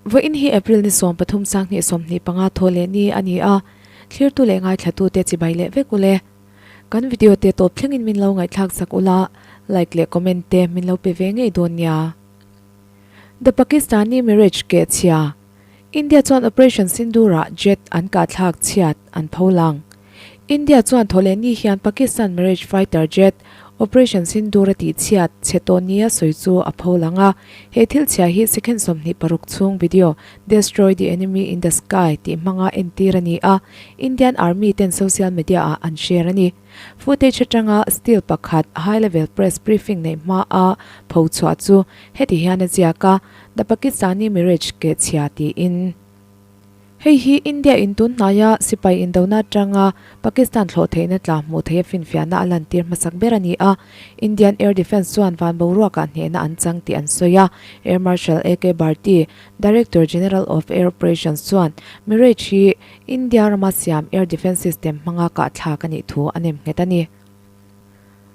Vawiin hi April ni 13 sanghnih 25 thaw leh ni a ni a, thlirtu leh ngaithlatute chibai leh vek ule. Kan video te tawp thlengin min lo ngaihthlak sak ula, like leh comment te min lo pe ve ngei dawn nia. The Pakistani Mirage keh chhia, India chuan Operation Sindoor-ah jet an kahthlak chhiat an pho lang. India chuan thawhlehni hian Pakistan Mirage fighter jet Operation Sindoor a tih chhiat chhe tawh nia sawi chu a pho lang a. He thil chhia hi second 26 chhung video Destroy the enemy in the sky tih hmanga entir a ni a, Indian Army ten social media ah an share a ni. Footage atanga still pakhat high level press briefing neih hma a pho chhuah chu heti hian a ziak a, The Pakistani Mirage keh chhia tiin. Hei hi India in tun hnaia sipai indona atanga Pakistan thlawh theihna tla hmuh theih a finfiahna a lantir hmasak ber a ni a. Indian Air Defence chuan van boruakah hnehna an chang tih an sawi a. Air Marshal AK Bharti, Director General of Air Operations chuan Mirage hi India rama siam air defence system hmanga kahthlak a nih thu a nem nghet a ni.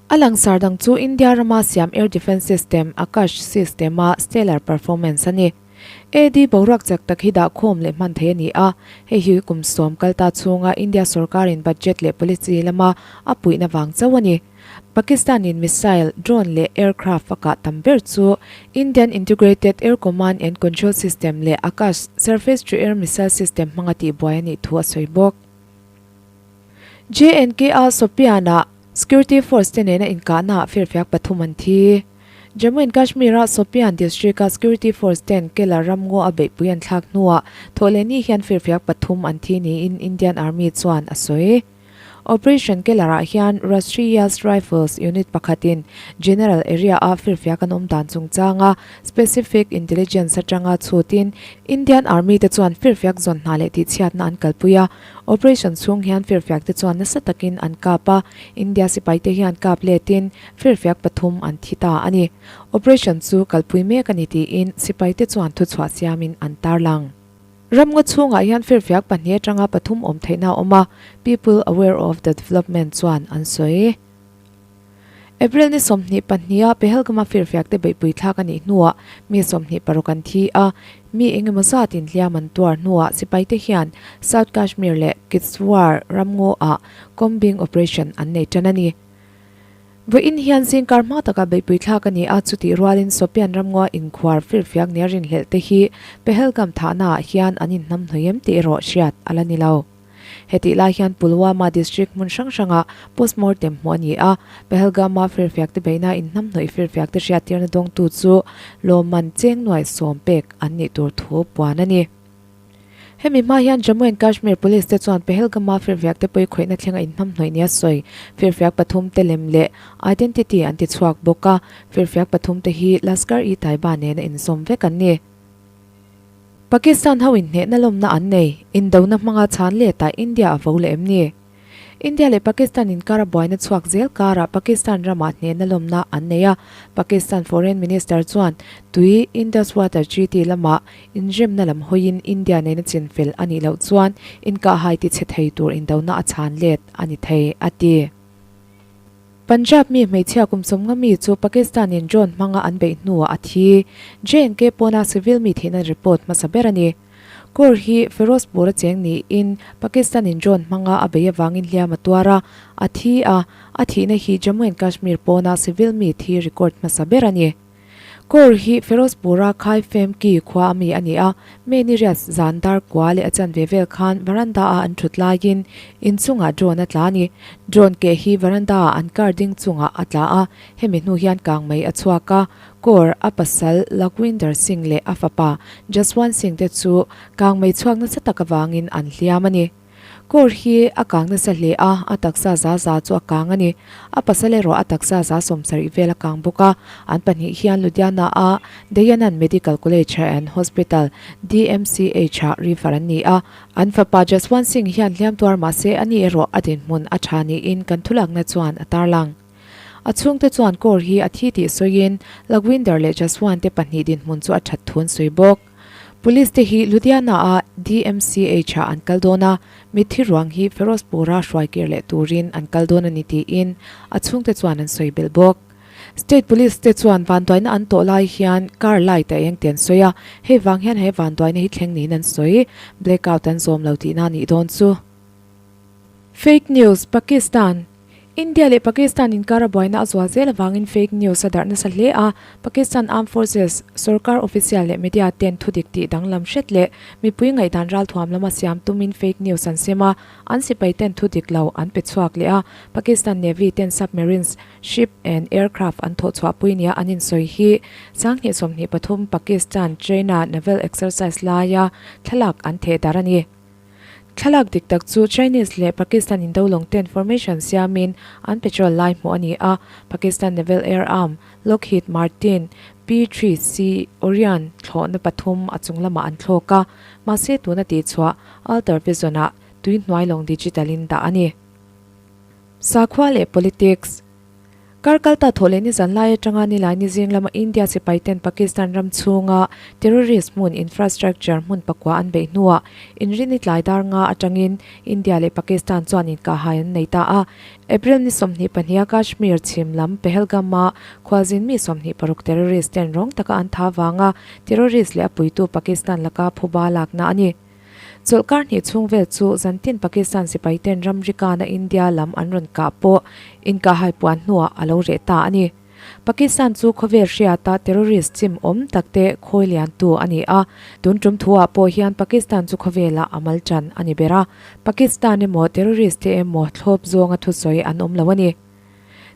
A langsar dang chu India rama siam air defence system Akash system-a stellar performance a ni. AD boruak chak tak hi dahkhawm leh hman thei a ni a, hei hi kum 10 kal ta chhunga India sorkarin budget leh policy lama a puihna vang chauh a ni. Pakistan-in missile, drone leh aircraft a kah tam ber chu Indian Integrated Air Command and Control System leh Akash surface-to-air missile system hmanga tihbuai a nih thu a sawi bawk. J&K-a Sopian-ah security force te nena inkahnaah firfiak pathum an thi. Jammu and Kashmir-a Sopian district-a security force ten Kelar ramngaw a beihpui an thlak hnuah thawhlehni hian firfiak pathum an thi niin Indian Army chuan a sawi. Operation Kelar-ah hian Rashtriya Rifles unit pakhatin General Area-a firfiak an awm dan chungchanga specific intelligence atanga chhutin Indian Army te chuan firfiak zawn hna leh tihchhiatna an kalpui a. Operation chhung hian firfiak te chuan nasa takin an kap a, India sipai te hian kap letin firfiak pathum an thi ta a ni. Operation chu kalpui mek a ni tiin sipai te chuan thuchhuah siamin an tarlang. Ramngaw chhungah hian firfiak pahnih atanga pathum awm theihna a awm a, People Aware of the Development chuan an sawi. April ni 22 a Pahalgam-a firfiak te beihpui thlak a nih hnuah mi 26 an thi a, mi eng emaw zatin hliam an tuar hnuah sipai te hian South Kashmir leh Kishtwar ramngaw-ah combing operation an nei tan a ni. Vawiin hian zingkar hma taka beihpui thlak a ni a, chutih rualin Sopian ramngaw inkhuar firfiak nia rinhlelh te hi Pahalgam thahnaah hian an inhnamhnawih em tih erawh hriat a la ni lo. Hetih lai hian Pulwama district hmun hrang hrangah postmortem hmuh a ni a, Pahalgam-a firfiak te beihna inhnamhnawih firfiak te hriattirna dawngtu chu lawmman cheng nuai sawm pek an nih tur thu puan a ni. Hemi hma hian Jammu and Kashmir Police te chuan Pahalgam-a firfiak te pawikhawihna thlenga inhnamhnawih nia sawi firfiak pathum te lem leh identity an ti chhuak bawk a, firfiak pathum te hi Lashkar-e-Taiba nena inzawm vek an ni. Pakistan ho inhnehna lawmna an nei, indona hmanga chhan letah India a vo leh em ni? India leh Pakistan inkara buaina chhuak zel karah Pakistan ramah hnehna lawmna an nei a, Pakistan Foreign Minister chuan tui Indus Water Treaty lamah inremna lam hawiin India nena chinfel a nih loh chuan inkahhai tichhe thei tur indona a chhan let a ni thei, a ti. Punjab mi hmeichhia kum 50 mi chu Pakistan-in drone hmanga an beih hnuah a thi. J&K pawna civil mi thihna report hmasa ber a ni. Kaur hi Ferozpur a cheng niin Pakistan-in drone hmanga a bei avangin hliam a tuar a, a thi a, a thihna hi Jammu and Kashmir pawna civil mi thi record hmasa ber a ni. Kaur hi Ferozpur-a Khai Fem Ki khua a mi a ni a, May ni riat zan dar kua leh a chanve vel khan veranda-a an thut laiin inchungah drone a tla a ni. Drone keh hi veranda-a an car ding chungah a tla a, hemi hnu hian kang mai a chhuak a, Kaur, a pasal Lakhwinder Singh leh a fapa Jaswant Singh te chu kang mai chhuak nasa tak avangin an hliam a ni. Kaur hi a kang nasa hle a, a taksa za za chu a kang a ni. A pasal erawh a taksa za 70 vel a kang bawk a. An pahnih hian Ludhiana-a Dayanand Medical College and Hospital, DMCH, ah refer an ni a. An fapa Jaswant Singh hian hliam tuar mah se a ni erawh a dinhmun a tha niin kan thulakna chuan a tarlang. A chhungte chuan Kaur hi a thi tih sawiin Lakhwinder leh Jaswant te pahnih dinhmun chu a that thu an sawi bawk. Police te hi Ludhiana-a DMCH ah an kal dawn a, mitthi ruang hi Ferozpur-a hruaikir leh turin an kal dawn a ni tiin a chhungte chuan an sawi belh bawk. State Police te chuan vanduaina an tawh lai hian car light a eng tih an sawi a, hei vang hian he vanduaina hi thleng niin an sawi. Blackout an zawm lo tihna a nih dawn chu. Fake news, Pakistan, India leh Pakistan inkara buaina a zual zel avangin fake news a darh nasa hle a, Pakistan Armed Forces, sorkar official leh media ten thudik tih danglam hret leh mipui ngaihdan ralthuam lama siam tumin fake news an sem a, an sipai ten thudik lo an pe chhuak leh a, Pakistan Navy ten submarines, ship and aircraft an thawh chhuahpui nia an insawi hi 2023 Pakistan China Naval Exercise laia thlalak an theh darh a ni. Thlalak dik tak chu Chinese leh Pakistan indo lawng ten formation siamin an petrol lai hmuh a ni a, Pakistan Naval Air Arm, Lockheed Martin P-3C Orion thlawhna pathum a chung lamah an thlawk a, mahse tuna tihchhuah Alter Vision-ah tui hnuai lawng digital in dah a ni. Sakhua leh Politics. Kar kalta thawh leh nizan lai atanga nilai ni zing lama India sipai ten Pakistan ram chhunga terrorist hmun infrastructure hmun pakua an beih hnuah inrini tlai dar nga atangin India leh Pakistan chuan inkahhai an nei ta a. April ni 22 a Kashmir chhim lam Pahalgam-a khualzin mi 26 terrorist ten rawng taka an tha vanga terrorist leh a puitu Pakistan laka phuba lakna a ni. Chawlhkar hnih chhung vel chu zantin Pakistan sipai ten ramri kana India lam an rawn kah pawh inkahhai puan hnuah a lo reh ta a ni. Pakistan chu khawvel hriata terrorist chim awm takte khawi liantu a ni a, tun tum thuah pawh hian Pakistan chu khawvelah a mal tan a ni ber a, Pakistan emaw terrorist te emaw thlawp zawnga thusawi an awm lo a ni.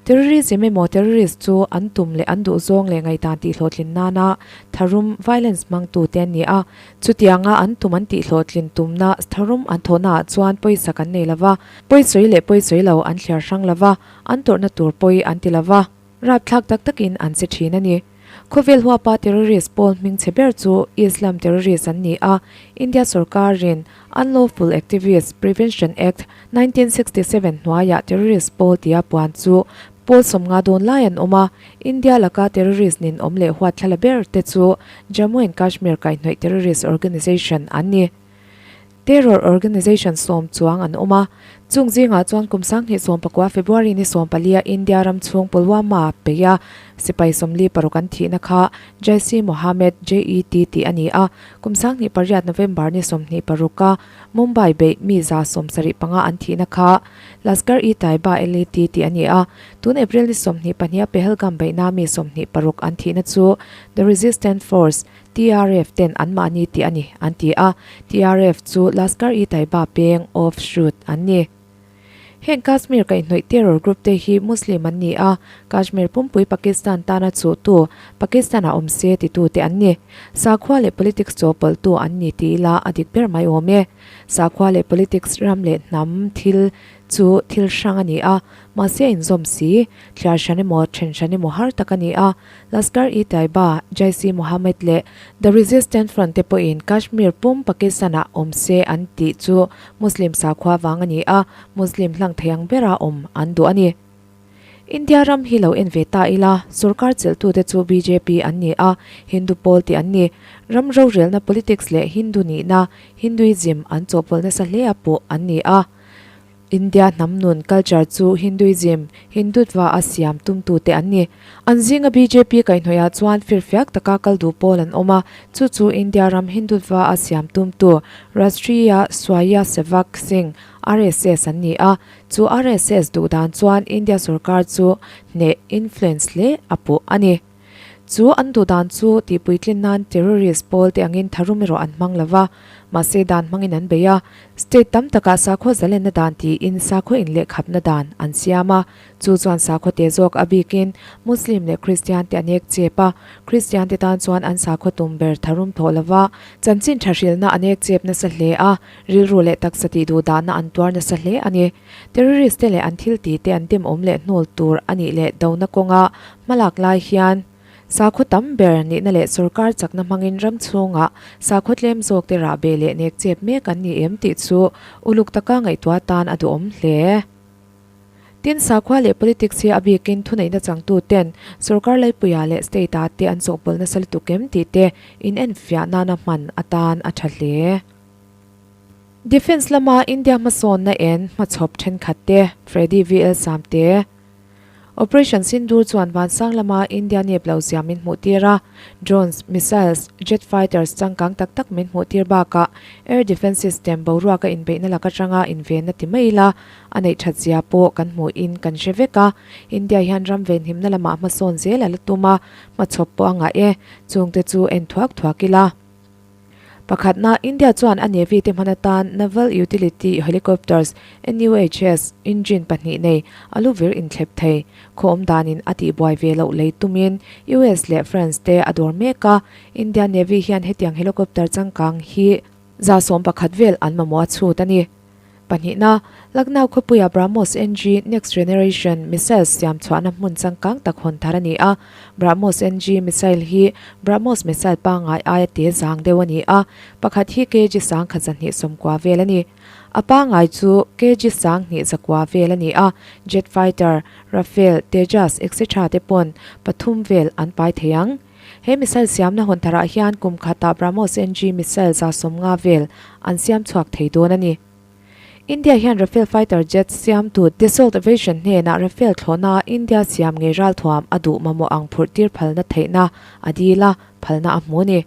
Terrorism emaw terrorist chu an tum leh an duh zawng leh ngaihdan tihhlawhtlin nana tharum, violence, hmangtu te an ni a. Chutianga an tum an tihhlawhtlin tumna tharum an thawhnaah chuan pawisa kan nei lova, pawisawi leh pawisawi lo an thliar hrang lova, an tawrhna tur pawi an ti lova, rapthlak tak takin an che thin a ni. Khawvel huapa terrorist pawl hmingchhe ber chu Islam terrorist an ni a, India sorkarin Unlawful Activities Prevention Act, 1967 hnuaiah terrorist pawl tia puan chu pawl sawmnga dawn lai an awm a, India laka terrorist nin awm leh huatthlala ber te chu Jammu and Kashmir kaihhnawih terrorist organisation an ni. Terror organisation sawm chuang an awm a, chung zingah chuan kum 2019 February ni sawmpalia India ram chhung Pulwama peia sipai 46 an thihna kha Jaish-e-Mohammed, JET, tih a ni a, kum 28 November ni 26 a Mumbai beih mi 75 an thihna kha Lashkar-e-Taiba, LET, tih a ni a, tun April ni 22 a Pahalgam beihna mi 26 an thihna chu The Resistance Force, TRF ten anmahni tih a ni, an ti a. TRF chu Lashkar-e-Taiba peng offshoot an ni. Heng Kashmir kaihhnawih terror group te hi Muslim an ni a, Kashmir pumpui Pakistan tana chuhtu, Pakistan-ah awm se titu te an ni. Sakhua leh politics chawpawlhtu an ni ti ila a dik ber mai awm e. Sakhua leh politics ram leh hnam thil chu thil hrang a ni a, mahse a inzawm si, thliar hran emaw then hran emaw har tak a ni a. Lashkar-e-Taiba, Jaish-e-Mohammed leh The Resistance Front te pawhin Kashmir pum Pakistan-ah awm se an tih chu Muslim sakhua vang a ni a, Muslim hlang thei ang bera awm an duh a ni. India ram hi lo en ve ta ila, sorkar chelhtute chu bjp an ni a, Hindu pawl tih an ni. Ram rorelna politics leh Hindu nihna, Hinduism, an chawhpawlh nasa hle a puh an ni a. India hnam nun, culture, chu Hinduism, Hindutva, a siam tumtute an ni. An zinga bjp kaihhnawihah chuan firfiak taka kal duh pawl an awm a, chu chu India ram Hindutva a siam tumtu Rashtriya Swayasevak Singh, RSS, an ni a. Chu RSS duh dan chuan India sorkar chu hneh, influence, hle a puh a ni. Chu an duh dan chu tihpuitlin nan terrorist pawl te angin tharum erawh an hmang lo va, mahse dan hmangin an bei a. State tam takah sakhaw zalenna dan tiin sakhaw inlehkhapna dan an siam a, chu chuan sakhaw te zawk a bikin Muslim leh Kristian te an ek chep a, Kristian te tan chuan an sakhaw tum ber tharum thawh lo va, chanchin tha hrilhna an ek chep nasa hle a, rilru leh taksa tih duh dahna an tuar nasa hle a ni. Terrorist te leh an thil tih te an demawm leh hnawl tur a nih leh dona kawnga Hmalak lai hian sakhaw tam ber nihna leh sorkar chakna hmangin ram chhungah sakhaw tlem zawkte rahbeh leh nek chep mek an ni em tih chu uluk taka ngaihtuah tan a duhawm hle. Tin, sakhua leh politics hi a bikin thuneihna changtu ten sorkar laipuiah leh state ah te an chawhpawlh nasa lutuk em tih te inenfiah nana hman atan a tha hle. Defence lama India hmasawnna en hmachhawp thenkhat te, Freddy VL Samte. Operation Sindoor chuan vansang lama India nep lo zia min hmuh tir a, drones, missiles, jet fighters changkang tak tak min hmuh tir bakah air defence system boruaka inbeihna lak atanga invenna ti mai ila a neih that zia pawh kan hmuhin kan hre vek a. India hian ram venhimna lamah hmasawn zel a la tum a, hmachhawp pawh a ngah e, chungte chu en thuak thuak ila. Pakhatna, India chuan a Navy te hman atan Naval Utility Helicopters, NUHS, engine pahnih nei a lu vir inthlep thei. Khaw awm danin a tihbuai ve loh lei tumin US leh France te a dawr mek a, India Navy hian hetiang helicopter changkang hi 11% vel an mamawh a chhut a ni. Pahnihna, Lucknow khawpuia BrahMos NG Next Generation Missiles siam chhuahna hmun changkang tak hawn thar a ni a. BrahMos NG missile hi BrahMos missile pangngai aia te zang deuh a ni a, pakhat hi kg 1290 vel a ni. A pangngai chu kg 2100 vel a ni a, jet fighter, Rafale, Tejas etc te pawn pathum vel an pai thei ang. He missile siamna hawn tharah hian kum khatah BrahMos NG missile 50 vel an siam chhuak thei dawn a ni. India hian Rafale fighter jet siamtu Dassault Aviation hnenah Rafale thlawhna India siam ngei ralthuam a duh mamawh ang phurh tir phalna theihna a dil a, phalna a hmu a ni.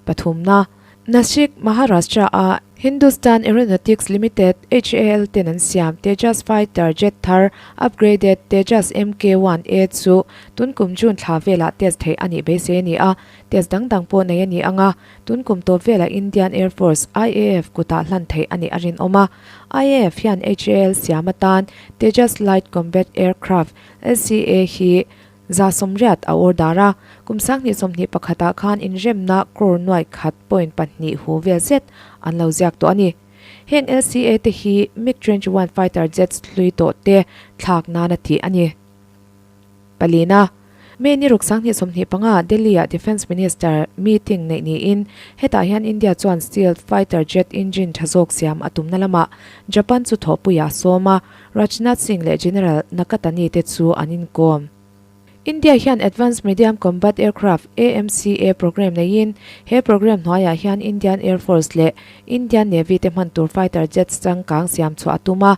Pathumna, Nashik, Maharashtra-a Hindustan Aeronautics Limited, HAL, ten an siam Tejas fighter jet thar upgraded Tejas Mk-1A chu tun kum June thla velah test theih a nih beisei a ni a, test dang dang pawh nei a ni ang a, tun kum tawp velah Indian Air Force, IAF, kutah hlan theih a nih a rinawm a. IAF hian HAL siam atan Tejas Light Combat Aircraft, LCA, hi 80% a order a, kum 2021 ah khan inremna crore nuai khat point pahnih hu vel zet an lo ziak tawh a ni. Heng LCA te hi MiG 21 fighter jets hlui tawh te thlak nan a tih a ni. Palina, May ni ruk 2025 Delhi-ah Defence Minister meeting neih niin hetah hian India chuan stealth fighter jet engine tha zawk siam a tumna lamah Japan chu thawhpuiah a sawm a, Rajnath Singh leh General Nakatani te chu an inkawm. India hian Advanced Medium Combat Aircraft, AMCA, programme neiin, he programme hnuaiah hian Indian Air Force leh Indian Navy te hman tur fighter jets changkang siam chhuah a tum a.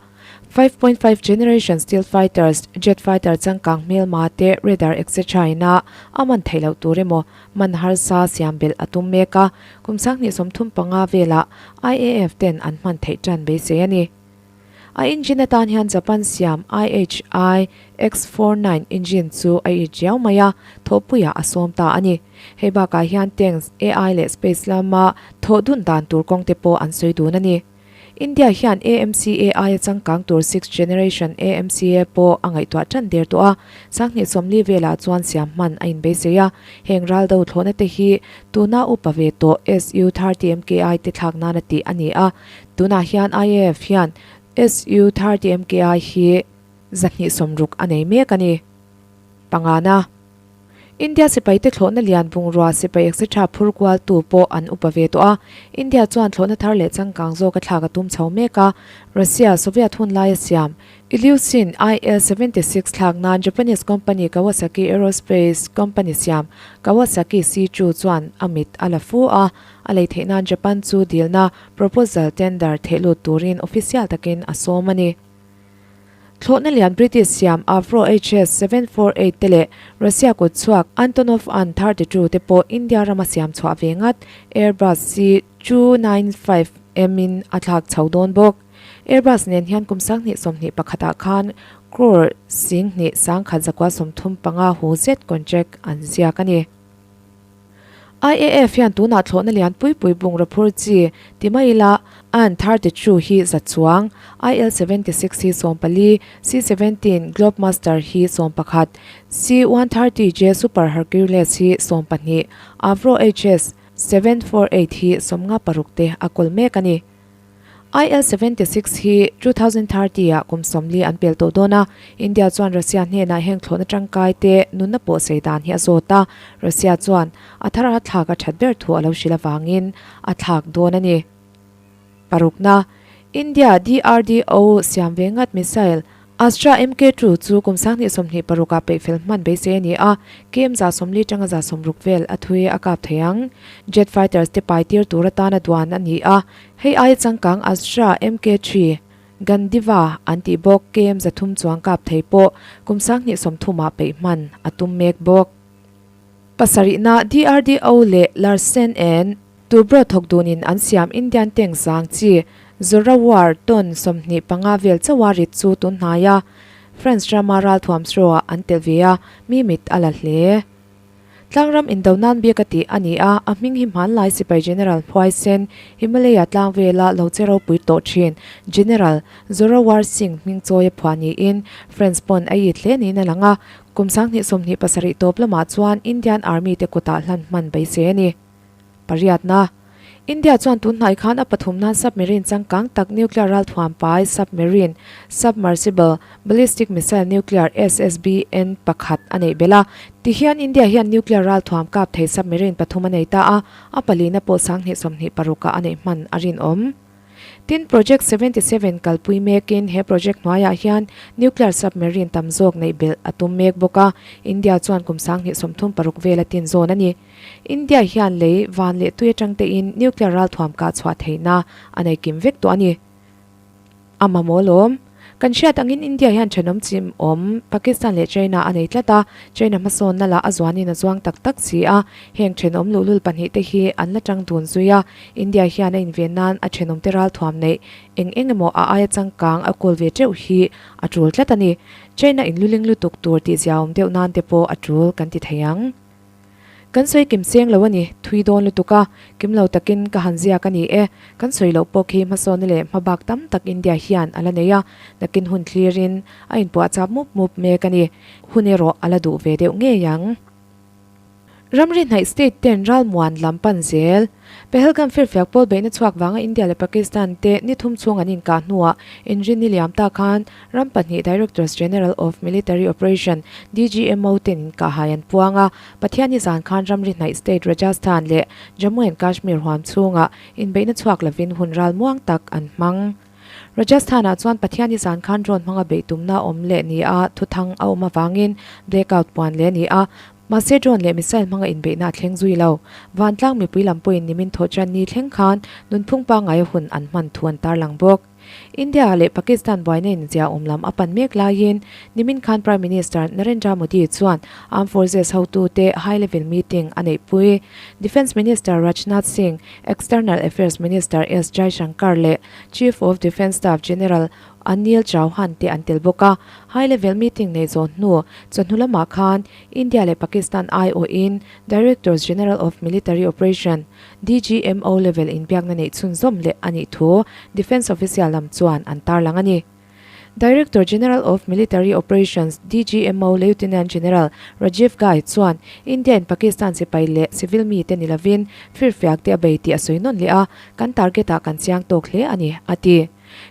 5.5 Generation Stealth Fighters, jet fighter changkang hmelma te, radar etc ina a man theih loh tur emaw man harsa siam belh a tum mek a, kum 2035 velah IAF ten an hman theih tan beisei a ni. A engine atan hian Japan siam IHI X49 engine chu a it riau mai a, thawhpuiah a sawm ta a ni. Hei bakah hian tanks, AI leh space lama thawh dun dan tur kawng te pawh an sawi dun a ni. India hian AMCA aia changkang tur sixth generation AMCA pawh a ngaihtuah tan der tawh a, 2040 velah chuan siam hman a inbeisei a. Heng raldo thlawhna te hi tuna upa ve tawh SU-30 MKI te thlak nana tih a ni a, Tunah hian IAF hian SU-30 MKI hi 260 a nei mek a ni. Pangana, India sipaite thlawhna lian bungrua sipai etc phur kualtu pawh an upa ve tawh a. India chuan thlawhna thar leh changkang zawk a thlak a tum chho mek a. Russia, Soviet hun laia siam Ilyushin IL-76 thlak nan Japanese company Kawasaki Aerospace Company siam Kawasaki C-2 chuan a mit a la fu a. A lei theih nan Japan chu dilna proposal tender theih lut turin official takin a sawm a ni. Thlawhna lian British siam Avro HS 748 te leh Russia kut chhuak Antonov An 32 te pawh India rama siam chhuah ve ngat Airbus C 295 M in a thlak chho dawn bawk. Airbus nen hian kum 2021 ah khan crore 10 1,935 hu zet contract an ziak a ni. IAF hian tunah thlawhna lian pui pui bungraw phur chi ti mai ila An 32 hi za chuang, IL-76 hi 14, C-17 Globemaster hi 11, C-130J Super Hercules hi 12, Avro HS 748 hi 56 te a kawl mek a ni. IL-76 hi 2030 ah kum 40 an pel tawh dawn a, India chuan Russia hnenah heng thlawhna tangkai te nunna pawh sei dan hi a zawt a, Russia chuan a thar a thlak a that ber thu a lo hrilh avangin a thlak dawn a ni. Parukna, India DRDO siam ve ngat missile Astra MK-2 chu kum 2026 ah peihfel hman beisei a ni a, KM 40 tanga 60 vel a thui a kap thei ang. Jet fighters te pai tir tur atana duan a ni a, hei aia changkang Astra MK-3. Gandiva an tih bawk KM 300 chuang kap thei pawh kum 2030 ah peih hman a tum mek bawk. Pasarihna DRDO leh Larsen and Toubro thawk dunin an siam Indian tank zang chi Zorawar ton 25 vel chauha rit chu tun hnai a, France rama ralthuam show-ah an tel ve a, mi mit a la hle. Tlangram indo nan biak a tih a ni a, a hming hi hmanlai sipai General Phuaisen, Himalaya tlang vela lo che ropui tawh thin General Zorawar Singh hming chawi a phuah niin France pawn a it hle niin a lang a, kum 2027 tawp lamah chuan Indian Army te kutah hlan hman beisei a ni. Pariatna, India chuan tun hnai khan a pathum nan submarine changkang tak nuclear ralthuam pai submarine, submersible, ballistic missile nuclear SSBN pakhat a neih belh a. Tihian India hian nuclear ralthuam kap thei submarine pathum a nei ta a, a palina pawh 2026 ah a neih hman a rinawm. Tin, Project 77 kalpui mekin he project hnuaiah hian nuclear submarine tam zawk neih belh a tum mek bawk a, India chuan kum 2036 vela tin zawn a ni. India hian lei, van leh tui atang tein nuclear ralthuam kah chhuah theihna a nei kim vek tawh a ni. A mamawh lawm. Kan hriat angin India hian thenawm chim awm Pakistan leh China a nei tlat a, China hmasawnna lah a zuanin a zuang tak tak si a, heng thenawm luhlul pahnih te hi an la tang dun zui a, India hian a inven nan a thenawm te ralthuam neih eng eng emaw a aia changkang a kawl ve teuh hi a tul tlat a ni. China inluling lutuk tur tih ziaawm deuh nan te pawh a tul kan ti thei ang. Kan sawi kim seng lo a ni, thui dawn lutuk a, kim lo takin ka han ziak a ni e. Kan sawi loh pawh khi hmasawnna leh hmabak tam tak India hian a la nei a, nakin hun thlirin a inpuahchap mup mup mek a ni. Hun erawh a la duh ve deuh ngei ang. Ramri hnaih state ten ralmuan lam pan zel. Pahalgam firfiak pawl beihna chhuak vanga India leh Pakistan te ni thum chhung an inkah hnuah inrinni liam ta khan ram pahnih Directors General of Military Operation, DGMO, ten inkah hai an puang a. Pathianni zan khan ramri hnaih state Rajasthan leh Jammu and Kashmir huam chhungah inbeihna chhuak lovin hun ral muang tak an hmang. Rajasthan-ah chuan Pathianni zan khan drone hmanga beih tumna awm leh ni a thuthang a awm avangin blackout puan leh a ni a. Mahse drone leh missile hmanga inbeihna a thleng zui lo. Vantlang mipui lam pawhin nimin thawh chan ni thleng khan nunphung pangngai hun an hman thu an tarlang bawk. India leh Pakistan buaina in zia awm lam a pan mek laiin nimin khan Prime Minister Narendra Modi chuan Armed Forces hotute high level meeting a neihpui. Defence Minister Rajnath Singh, External Affairs Minister S Jaishankar leh Chief of Defence Staff General Anil Chauhan te an tel bawk a, high level meeting nei zawh hnu chawhnu lamah khan India leh Pakistan aiawhin Directors General of Military Operation, DGMO, level inbiakna neih chhunzawm leh a nih thu Defence official lam chuan an tarlang a ni. Director General of Military Operations, DGMO, Lieutenant General Rajiv Ghai chuan India in Pakistan sipai leh civil mite ni lovin firfiak te a bei tih a sawi nawn leh a, kan target ah kan chiang tawk hle a ni, a ti.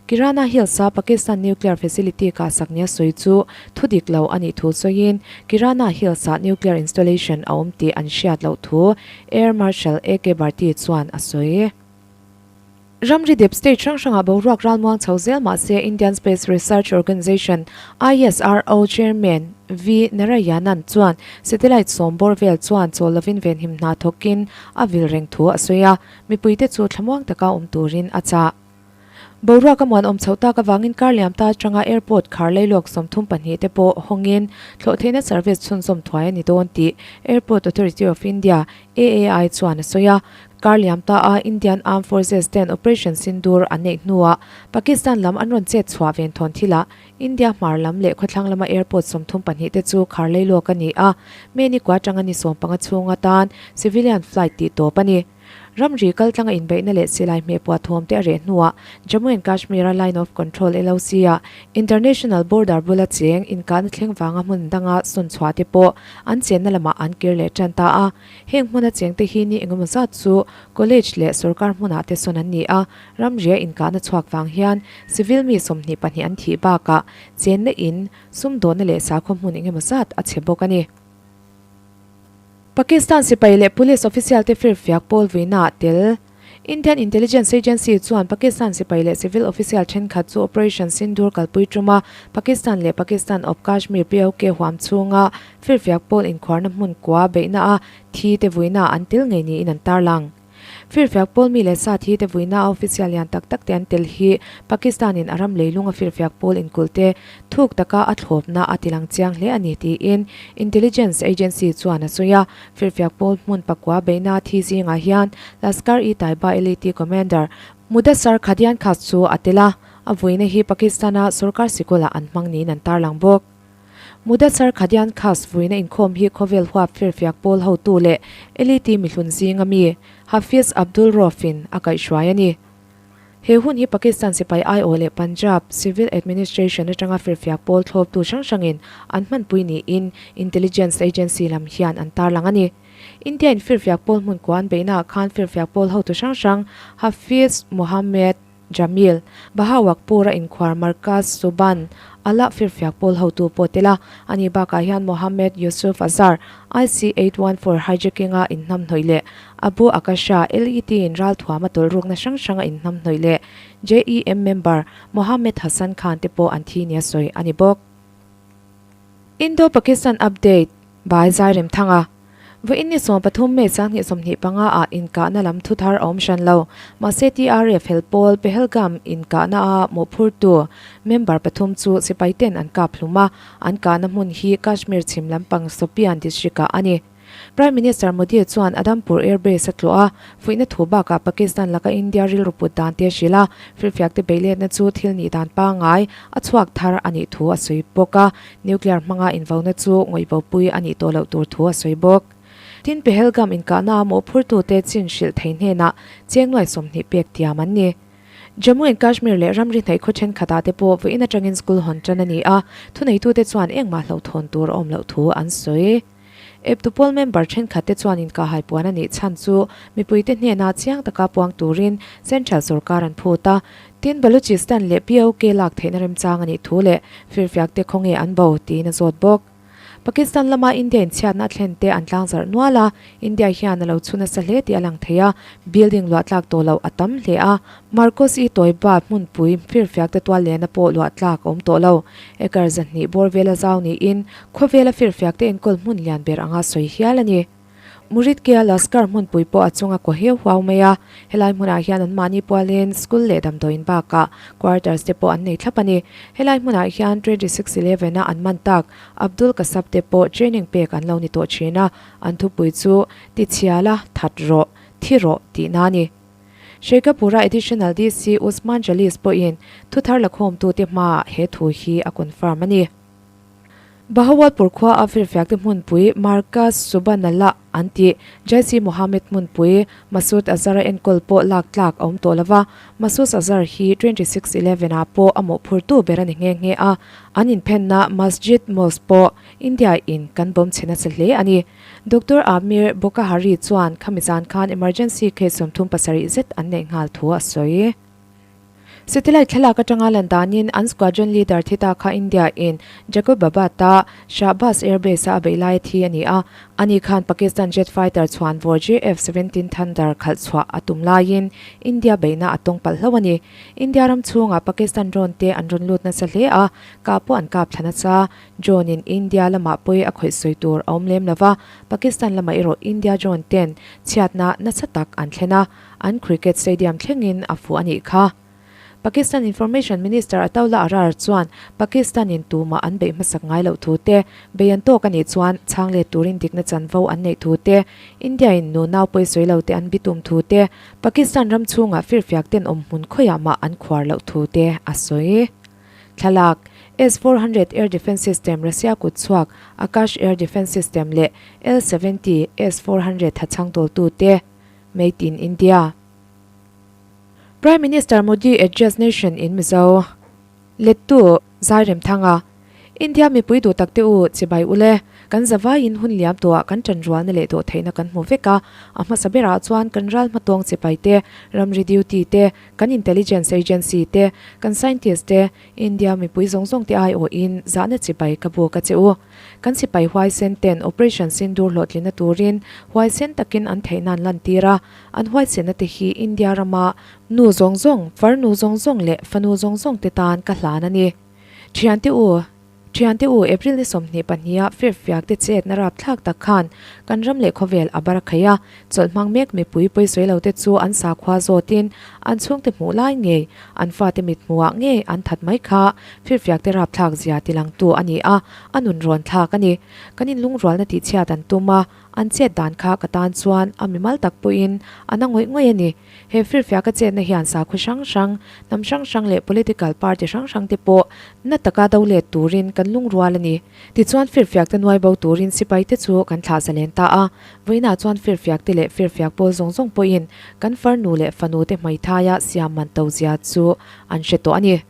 Kirana Hills-a Pakistan nuclear facility kahsak nia sawi chu thu dik lo a nih thu sawiin Kirana Hills-ah nuclear installation a awm tih an hriat loh thu Air Marshal AK Bharti chuan a sawi. Ramri dep state hrang hrangah boruak ralmuang chho zel mah se Indian Space Research Organisation, ISRO, Chairman V Narayanan chuan satellite sawm bawr vel chuan chawl lovin venhim hna thawkin a vil reng thu a sawi a, mipuite chu thlamuang taka awm turin a chah. Boruak a muanawm chhoh tak avangin kar liam ta atanga airport khar leilawk 32 te pawh hawngin thlawhtheihna service chhunzawm thuai a ni dawn tih Airport Authority of India, AAI, chuan a sawi a. Kar liam ta a Indian Armed Forces ten Operation Sindoor an neih hnuah Pakistan lam an rawn chet chhuah ven thawn thilah India hmar lam leh khawthlang lama airport 32 te chu khar leilawk a ni a, May ni kua atanga ni 15 chhung atan civilian flight tih tawp a ni. Ramri kaltlanga inbeihna leh silai hmehpuah thawm te a reh hnuah Jammu and Kashmir-a Line of Control, LOC, ah International Border bula cheng inkahna thleng vanga hmun danga sawn chhuah te pawh an chenna lamah an kir leh tan ta a. Heng hmuna cheng te hi ni engemaw zat chu college leh sorkar hmunah te sawn an ni a, ramria inkahna chhuak vang hian civil mi 22 an thih bakah chenna in, sumdawnna leh sakhaw hmun engemaw zat a chhe bawk a ni. Pakistan sipai leh police official te firfiak pawl vuina ah tel. Indian Intelligence Agency chuan Pakistan sipai leh civil official thenkhat chu Operation Sindoor kalpui tuma Pakistan leh Pakistan of Kashmir, POK, huam chhunga firfiak pawl inkhuarna hmun kua beihna a thi te vuina an tel ngei niin an tarlang. Firfiak pawl mi leh sa thi te vuina a official lian tak tak te an tel hi Pakistan in a ram leilung a firfiak pawl inkulh te thuk taka a thlawpna a tilang chiang hle a ni tiin Intelligence Agency chuan a sawi a. Firfiak pawl hmun pakua beihna thi zingah hian Lashkar-e-Taiba LET Commander Mudassar Khadian Khas chu a tel a, a vuina hi Pakistan-a sorkar sikulah an hmang niin an tarlang bawk. Mudassar Khadian Khas vuina inkhawm hi khawvel huap firfiak pawl hotu leh LET mihlun zinga mi Hafiz Abdul Rauf-in a kaihhruai a ni. He hun hi Pakistan sipai aiawh leh Punjab Civil Administration atanga firfiak pawl thlawptu hrang hrangin an hmanpui niin Intelligence Agency lam hian an tarlang a ni. India-in firfiak pawl hmun kua an beihnaah khan firfiak pawl hotu hrang hrang Hafiz Mohammed Jamil, Bahawakpur-a inkhuar Markaz Suban Ala firfiak pawl hotu pawh tel a, ani bakah hian Mohammed Yusuf Azhar, IC 814 hijacking-a inhnamhnawih leh Abu Akasha, LET-in ralthuam a tawlhrukna hrang hranga inhnamhnawih leh JEM member Mohammed Hassan Khan te pawh an thi nia sawi a ni bawk. Indo-Pakistan Update by Zairemthanga Vawiin ni 13 May 2025 ah inkahna lam thu thar a awm hran lo. Mahse TRF hel pawl Pahalgam inkahna a mawhphurtu member pathum chu sipai ten an kap hlum a, an kahna hmun hi Kashmir chhim lampang Shopian district ah a ni. Prime Minister Modi chuan Adampur Air Base a tlawh a, fuihna thu bakah Pakistan laka India rilru put dan te a hrilh a, firfiakte beihletna chu thil nih dan pangngai a chhuak thar a nih thu a sawi bawk a, nuclear hmanga invauna chu ngawihbopui a nih tawh loh tur thu a sawi bawk. Tin, Pahalgam inkahna a mawhphurtute chin hrilh thei hnenah cheng nuai 20 pek tiam an ni. Jammu and Kashmir leh ramri hnaih khaw thenkhatah te pawh vawiin atangin school hawn tan a ni a, thuneitute chuan engmah hlauhthawn tur a awm loh thu an sawi. Eptu pawl member thenkhat te chuan inkahhai puan a nih chhan chu mipuite hnena chiang taka puang turin Central sorkar an phut a. Tin, Balochistan leh POK lak theihna remchang a nih thu leh firfiak te khawnge an bo tiin a zawt bawk. Pakistan lama India inchhiatna a thlen te an tlangzarh nual a, India hian a lo chhu nasa hle tih a lang thei a, building luah tlak tawh loh a tam hle a. Marcos i Toiba hmunpui firfiak te tual lehna pawh luah tlak a awm tawh lo. Acre 200 bawr vela zau niin khawvela firfiak te enkawl hmun lian ber anga sawi hial a ni. Muridkia Laskar hmunpui pawh a chunga kaw heu huau mai a, helai hmunah hian anmahni pualin school leh damdawiin bakah quarters te pawh an nei thlap a ni. Helai hmunah hian 2611 a an man tak Abdul Kasab te pawh training pek an lo ni tawh thin a, an thupui chu Tichhiala that rawh, thi rawh tihna a ni. Sheikhapura Additional DC Usman Jalis pawhin thuthar lakhawmtute hmaah he thu hi a confirm a ni. Bahawalpur khua a firfiakte hmunpui Markaz Subhanallah an tih Jaish-e-Mohammed hmunpui Masood Azhar-a enkawl pawh lak tlak a awm tawh lo va, Masood Azhar hi 2611 ah pawh a mawhphurtu ber a ni nghe nghe a, an inphenna Masjid Mosque pawh India in kan bawm chhe nasa hle a ni. Doctor Aamir Bokahari chuan khami zan khan emergency case 37 zet an neih nghal thu a sawi. Satellite thlalak atanga lan danin an squadron leader thi ta kha India in Jacobabad-a Shahbaz Air Base-a a beih laia thi a ni a. Ani khan Pakistan jet fighter chhuan vawr JF-17 Thunder khalh chhuah a tum laiin India beihna a tawng palh hlauh a ni. India ram chhungah Pakistan drone te an rawn lut nasa hle a, kah pawh an kap thla nasa. Drone in India lamah pawi a khawih sawi tur a awm lem lova, Pakistan lamah erawh India drone ten chhiatna nasa tak an thlen a, an cricket stadium thlengin a fuh a nih kha. Pakistan Information Minister Ataullah Arar chuan Pakistan in tumah an beih hmasak ngai loh thu te, bei an tawk a nih chuan chhang let turin dikna chanvo an neih thu te, India in nu nau pawi sawi lo te an bitum thu te, Pakistan ram chhungah firfiak ten awm hmun khawiah mah an khuar loh thu te a sawi. Thlalak, S-400 Air Defence System Russia kut chhuak Akash Air Defence System leh L-70 S-400 thachhang tawltute, Made in India. Prime Minister Modi address nation in Mizo. Lettu, Zairemthanga, India mipui duh takte u, chibai ule, kan zavaiin hun liam tawhah kan tanrualna leh dawh theihna kan hmu vek a, a hmasa berah chuan kan ral hmatawng chipai te, ramri duty te, kan intelligence agency te, kan scientist te, India mipui zawng zawng te aiawhin zahna chipai ka buk a che u. Kan sipai huaisen ten Operation Sindoor hlawhtlinna turin huaisen takin an theihna an lantir a, an huaisenna te hi India rama nu zawng zawng, farnu zawng zawng leh fanu zawng zawng te tan ka hlan a ni. Thiante u! Thiante u, April ni 22 a firfiak te chetna rapthlak tak khan kan ram leh khawvel a bar khaih a, chawlh hmang mek mipui pawisawi lo te chu an sakhua zawtin an chhungte hmuh lai ngei, an fate mit hmuhah ngei an that mai kha firfiak te rapthlak zia tilangtu a ni a, a nun rawn thlak a ni. Kan inlungrualna tihchhiat an tum a, an chet dan kha ka tan chuan a mimal tak pawhin a na ngawih ngawih a ni. He firfiaka chetna hian sakhaw hrang hrang, hnam hrang hrang leh political party hrang hrang te pawh na taka do let turin kan lungrual a ni. Tichuan firfiak te nuai bo turin sipai te chu kan thlah zalen ta a. Vawiinah chuan firfiak te leh firfiak pawl zawng zawng pawhin kan farnu leh fanu te hmaithaia siam man to zia chu an hre tawh a ni.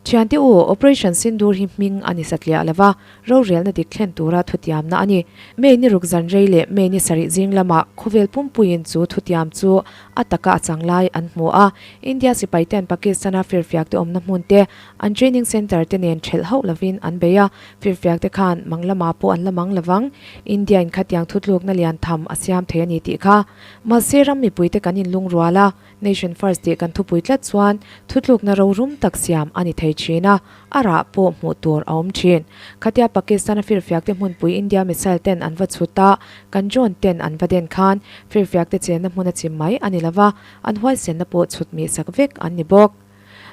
Thiante u, Operation Sindoor hi hming a ni satliah lo va, rorelna dik thlen tura thutiamna a ni. May ni ruk zan rei leh May ni sarih zing lamah khawvel pumpuiin chu thutiam chu a taka a chang lai an hmu a. India sipaiten Pakistan-a firfiakte awmna hmun te, an training centre te nen thelh hauh lovin an bei a, firfiakte khan mang lamah pawh an la mang lovang. India-in khatiang thutlukna lian tham a siam thei a ni tih kha. Mahse ram mipuite kan inlungrual a. Nation First tih kan thupui tlat chuan thutlukna rorum tak siam a ni thei thin a, a rah pawh hmuh tur a awm thin. Khatia Pakistan-a firfiak te hmunpui India missile ten an va chhut a, kan drone ten an va den khan firfiak te chenna hmun a chim mai a ni lova, an huaisenna pawh chhut mih sak vek an ni bawk.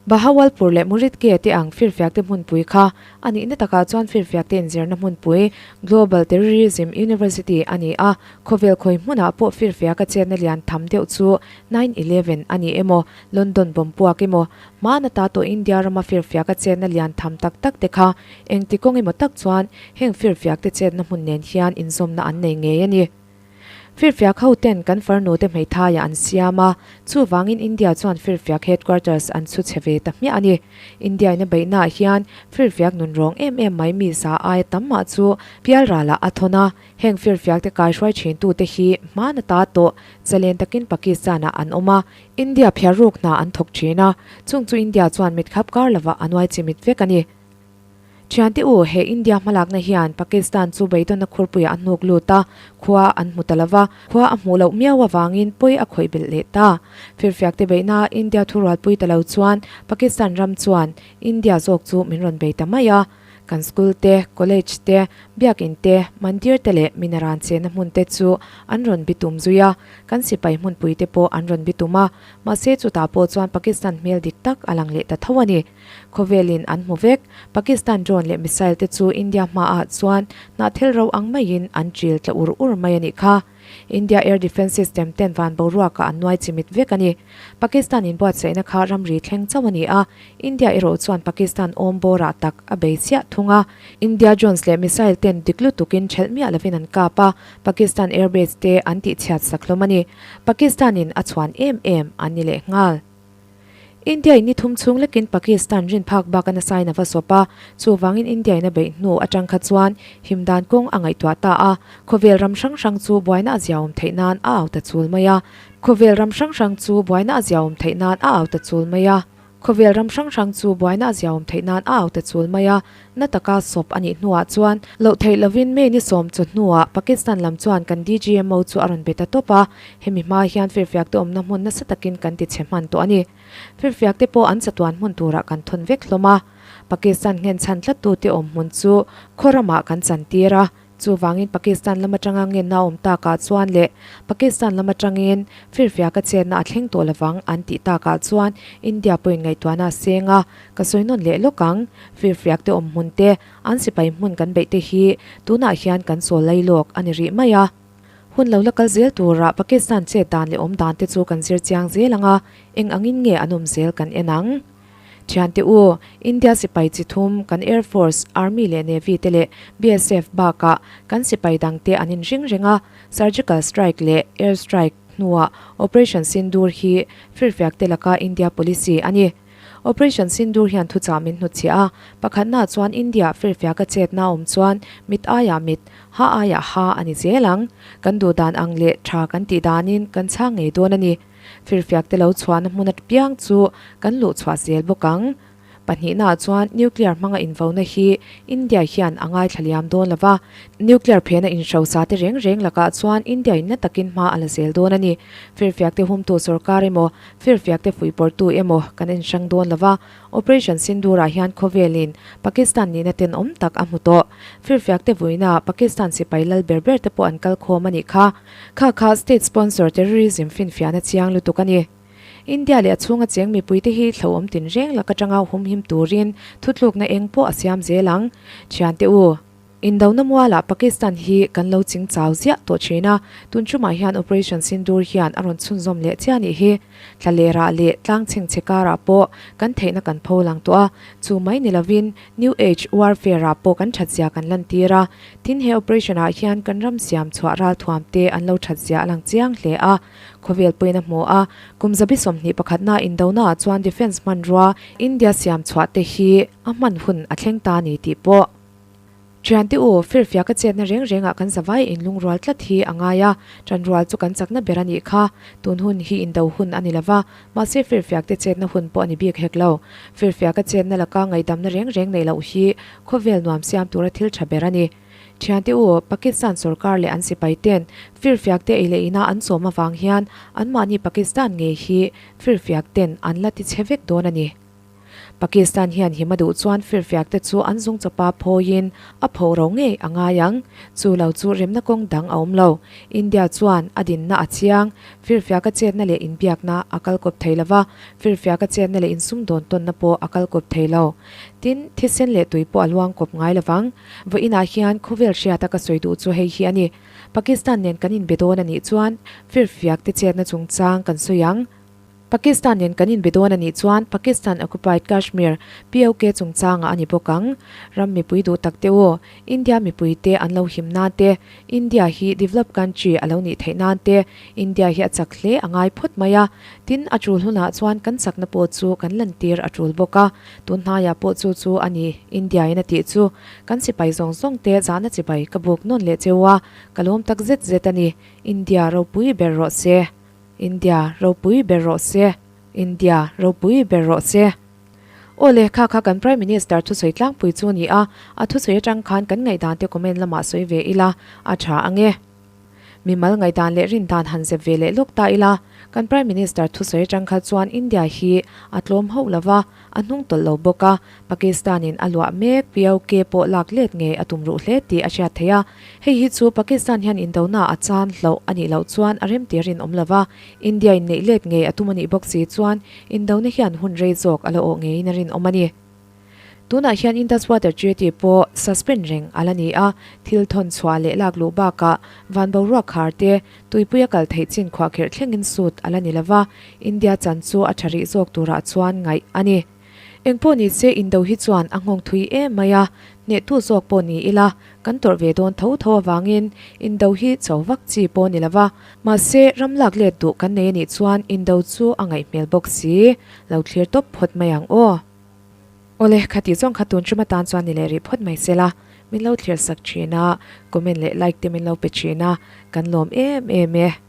Bahawalpur leh Muridke te ang firfiak te hmunpui kha a nihna takah chuan firfiak te inzirna hmunpui, Global Terrorism University, a ni a, khawvel khawi hmunah pawh firfiak a chetna lian tham deuh chu 9/11 a ni emaw, London bomb puak emaw, hmana ta tawh India rama firfiak a chetna lian tham tak tak te kha engti kawng emaw tak chuan heng firfiak te chetna hmun nen hian inzawmna an nei ngei a ni. Firfiak ho ten kan farnu te hmeithaiah an siam a, chuvangin India chuan Firfiak headquarters an chhu chhe ve ta hmiah a ni. India in a beihnaah hian Firfiak nun rawng em em mai mi za aia tam mah chu pialralah a thawn a, heng Firfiak te kaihruai thin tu te hi hmana ta tawh zalen takin Pakistan ah an awm a, India phiarruk hna an thawk thin a, chung chu India chuan mitkhap kar lovah a nuai chimit vek a ni. Thiante u, he India hmalakna hian Pakistan chu beidawnna khurpuiah a hnuk lut a, khua an hmu ta lo va, khua a hmuh loh miau avangin pawi a khawih belh leh ta. Firfiakte beihna India thurualpui ta lo chuan Pakistan ram chuan India zawk chu min rawn bei ta mai a. Kan school te, college te, biakin te, mandir te leh minaran chenna hmun te chu an rawn bitum zui a, kan sipai hmunpui te pawh an rawn bitum a, mahse chutah pawh chuan Pakistan hmel dik tak a lang leh ta tho a ni. Khawvelin an hmu vek. Pakistan drone leh missile te chu India hmaah chuan hnahthel ro ang maiin an ṭil tla ur ur mai a nih kha. India air defence system ten van boruakah an nuai chimit vek a ni. Pakistan inbuatsaihna kha ramri thleng chauh a ni a, India erawh chuan Pakistan awm bawrah tak a bei chiah thung a. India drones leh missile ten dik lutukin ṭhelh miah lovin an kap a, Pakistan airbase te an tihchhiat sak hlawm a ni. Pakistan in a chhuan em em an ni lehnghal. India in ni thum chhung lekin Pakistan rin phak bak a nasain a va sawp a, chuvangin India in a beih hnu atang kha chuan him dan kawng a ngaihtuah ta a, khawvel ram hrang hrang chu buaina a ziaawm theih nan a au ta chul mai a. Khawvel ram hrang hrang chu buaina a ziaawm theih nan a au ta chul mai a. Khawvel ram hrang hrang chu buaina a ziaawm theih nan a au ta chul mai a. Na taka sawp a nih hnuah chuan loh theih lovin May ni sawm chaw hnuah Pakistan lam chuan kan DGMO chu a rawn be ta tawp a, hemi hma hian firfiakte awmna hmun nasa takin kan ti chhe hman tawh a ni. Firfiakte pawh an chatuan hmun turah kan thawn vek hlawm a, Pakistan nghenchhan tlattute awm hmun chu khaw ramah kan chantir a, Chuvangin Pakistan lam atanga ngenna a awm takah chuan leh Pakistan lam atangin firfiaka chetna a thleng tawh lovang an tih takah chuan India pawhin ngaihtuahna a seng a, ka sawi nawn leh lawk ang. Firfiak te awm hmun te, an sipai hmun kan beih te hi tunah hian kan chawl lai lawk a ni rih mai a. Hun lo la kal zel turah Pakistan chet dan leh awm dan te chu kan zir chiang zel ang a, eng angin nge an awm zel kan en ang. Thiante u, India sipai chi thum, kan Air Force, Army leh Navy te leh BSF bakah kan sipai dangte an inring reng a, Surgical Strike leh Air Strike hnuah Operation Sindoor hi firfiak te laka India policy a ni. Operation Sindoor hian thuchah min hnutchhiah a, pakhatnaah chuan India firfiaka chetna awm chuan mit aiah mit, ha aiah ha a ni zel ang. Kan duh dan ang leh tha kan tih danin kan chhang ngei dawn a ni. Firfiak te lo chhuahna hmun apiang chu kan luh chhuah zel bawk ang. Pahnihnaah chuan nuclear hmanga invauna hi India hian a ngaithla liam dawn lo va, nuclear phena inhrosa te reng reng lakah chuan India in na takin hma a la zel dawn a ni. Firfiakte humtu sorkar emaw, firfiakte fuihpawrtu emaw kan inhrang dawn lo va, Operation Sindoor-ah hian khawvelin Pakistan nihna tenawm tak a hmu tawh. Firfiakte vuina Pakistan sipai lal ber ber te pawh an kal khawm a nih kha. Kha kha state sponsor terrorism finfiahna chiang lutuk a ni. India leh a chhunga cheng mipuite hi hlauhawm tinreng lak atanga humhim turin thutlukna eng pawh a siam zel ang. Thiante u. Indona mualah Pakistan hi kan lo ching chau ziah tawh thin a, tun tumah hian Operation Sindoor hian a rawn chhunzawm leh chiah nih hi. Thla leh rah leh tlang chhengchhe karah pawh kan theihna kan pho lang tawh a, chu mai ni lovin New Age Warfare ah pawh kan that zia kan lantir a. Tin he operation ah hian kan ram siam chhuah ralthuam te an lo that zia a lang chiang hle a. Khawvel pawhin a hmu a, kum zabi 21 na indona ah chuan defence hmanrua India siam chhuah te hi a hman hun a thleng ta ni tih pawh Thiante u, firfiak a chetna reng rengah kan zavai inlungrual tlat hi a ngai a, tanrual chu kan chakna ber a nih kha. Tun hun hi indo hun a ni lova, mahse firfiak te chetna hun pawh a ni bik hek lo. Firfiak a chetna laka ngaihdamna reng reng neih loh hi khawvel nuam siam tura thil tha ber a ni. Thiante u, Pakistan sorkar leh an sipai ten firfiak te ei leh ina an sawm avang hian anmahni Pakistan ngei hi firfiak ten an la ti chhe vek dawn a ni. Pakistan hian him a duh chuan firfiak te chu an zung chawpa phawiin a pho ro ngei a ngai ang. Chu lo chu remna kawng dang a awm lo. India chuan a dinna a chiang. Firfiak a chetna leh inbiakna a kal kawp thei lo va, firfiak a chetna leh insumdawn tawnna pawh a kal kawp thei lo. Tin, thisen leh tui pawh a luang kawp ngai lo vang. Vawiinah hian khawvel hriata ka sawi duh chu hei hi a ni. Pakistan nen kan inbe dawn a nih chuan firfiak te chetna chungchang kan sawi ang. Pakistan nen kan inbe dawn a nih chuan Pakistan Occupied Kashmir, POK, chungchangah a ni bawk ang. Ram mipui duh tak te u, India mipui te an lo him nan te, India hi developed country a lo nih theih nan te, India hi a chak hle a ngai phawt mai a. Tin, a tul hunah chuan kan chakna pawh chu kan lantir a tul bawk a. Tun hnaiah pawh chu chu a ni India in a tih chu. Kan sipai zawng zawng te zahna chibai ka buk nawn leh cheu a, ka lawm tak zet zet a ni. India ropui ber rawh se. India ropui ber rawh se. India ropui ber rawh se. Aw le, kha kha kan Prime Minister thusawi tlangpui chu ni a, a thusawi atang khan kan ngaihdan te comment lamah sawi ve ila a tha ange. Mimal ngaihdan leh rindan han zep ve leh lawk ta ila, kan Prime Minister thusawi atang kha chuan India hi a tlawm hauh lova, A hnung tawlh lo bawk a, Pakistan-in a luah mek POK pawh lak let ngei a tum ruh hle tih a hriat theih a. Hei hi chu Pakistan hian indona a chan hloh a nih loh chuan a remtir rinawm lo va, India-in neih let ngei a tum a nih bawk si chuan indona hian hun rei zawk a la awh ngeiin a rinawm a ni. Tunah hian Indus Water Treaty pawh suspend reng a la ni a, thil thawn chhuah leh lak luh bakah van boruak khar te, Tuipuia kal theih chin khuahkhirh thlengin sut a la ni lo va, India chan chu a tha rih zawk turah chuan ngaih a ni. Engpawh ni se Indo hi chuan a nghawng thui em mai a, hnehtu zawk pawh ni ila kan tawrh ve dawn tho tho avangin Indo hi cho vak chi pawh ni lo va, mahse ram lak let duh kan nei a nih chuan Indo chu a ngaih hmel bawk si, lo thlir tawp phawt mai ang aw. Awle, khati zawng kha tun ṭum atan chuan ni leh rih phawt mai sela, min lo thlir sak ṭhin a, comment leh like te min lo pe ṭhin a, kan lawm em em e.